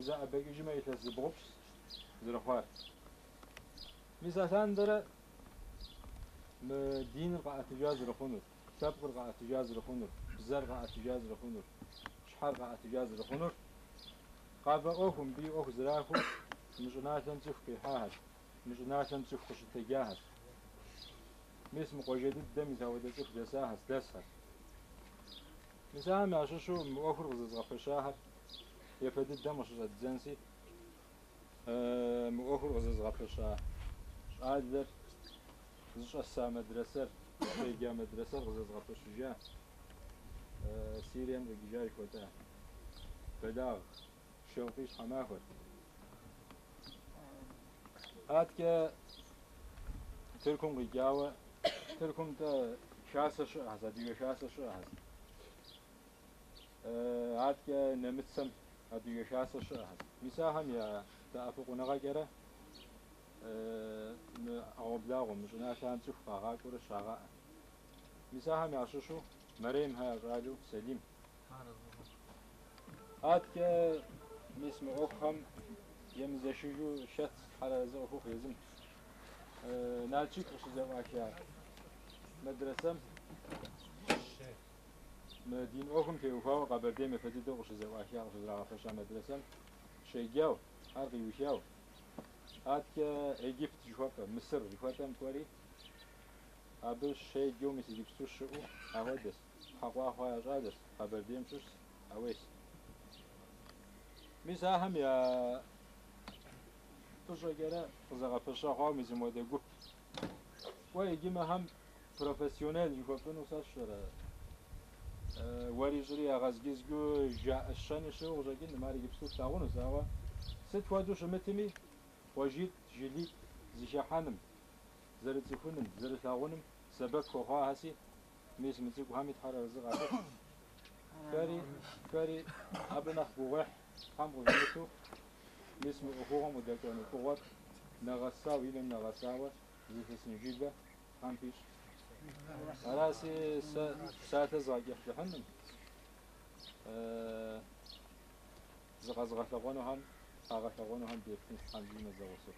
Узэӏэбэкӏыжмэ, илъэс зыбгъупщӏ зэрыхъуар. Мис алъандэрэ мы диныр къэӏэтыжа зэрыхъунур, лъэпкъыр къэӏэтыжа зэрыхъунур, бзэр къэӏэтыжа зэрыхъунур, щхьэр къэӏэтыжа зэрыхъунур къафӏэӏуэхуу, мыбы и ӏуэху зэрахуэу мы щӏыналъэм цӏыху къихьахэщ, мы щӏыналъэм цӏыху къыщытэджахэщ. Мис мы къуажэ дыдэм мис апхуэдэ цӏыху дэсахэщ, дэсхэщ. Мис ахэм ящыщу мы ӏуэхур къызэзгъэпэщахэр япэ дыдэм къыщыщӏэддзэнси, мы ӏуэхур къызэзгъэпэща щӏалэр зыщӏэса мэдрэсэр, щеджа мэдрэсэр къызэзгъэпэщыжа, Сирием къикӏыжа жыхуэтӏа Бэлагъ Шэукъи Щхьэмахуэр. Аткӏэ Тыркум къикӏауэ, Тыркум-тӏэ хасэ щыӏэхэщ, адыгэ хасэ щыӏэхэщ. Аткӏэ нэмыцэм адыгэ хасэ щыӏэхэщ. Мис ахэм я дэӏэпыкъуныгъэкӏэрэ мы ӏэгъуэблагъуэм, мы щӏыналъэхэм цӏыху къагъакӏуэрэ щагъэӏэ. Мис ахэм ящыщу Мэремхэ я щӏалэу Сэлим. Аткӏэ мис мы ӏуэхухэм емызэшыжу хэт Тхьэр арэзы къыхухъу езым. Налшык къыщызэӏуаха мэдрэсэм мы дин ӏуэхум теухуауэ Къэбэрдейм япэ дыдэу къыщызэӏуаха, къыщызэрагъэпэща мэдрэсэм щеджау, ар къиухау. Аткӏэ Египт жыхуэпӏэ, Мысыр жыхуэтӏэм кӏуэри, абы щеджэу мис иджыпсту щыӏэу ахуэдэщ. Тхьэкъуахъуэ я щӏалэщ, Къэбэрдейм щыщщ, Ӏэуес. Мис ахэм я фӏыщӏэкӏэрэ къызэгъэпэща хъуауэ мис мыуэдэ гуп. Кӏуэ иджы мыхэм профессионал жыхуэпӏыну сэ сщӏэрэ, уэри щӏыри ягъэзгызгу жаӏэщэни щыӏэу къыщӏэкӏынкъым, ар иджыпсту тлъагъунущ, ауэ сыт хуэдэу щымытми, къуажитӏ, жылитӏ зыхыхьэным, зэрыцӏыхуным, зэрылъагъуным сэбэп хуэхъуахэси, мис мы цӏыкӏухэми Тхьэр арэзы къахухъу. Фэри, фэри абы нэхъ гугъуехь Тхьэм къывимыту, мис мы ӏуэхугъуэм къыдэкӏуэну фӏыгъуэр нэгъэсауэ, и нэм нэгъэсауэ зылъысын жылэ Тхьэм фищӏ. Араси, сэ псалъэ згъэкӏыхьлӏыхьынкъым. Зыкъэзыгъэлъэгъуэнухэм, къагъэлъэгъуэнухэм деплъынщ Тхьэм жиӏэмэ зэгъусэу.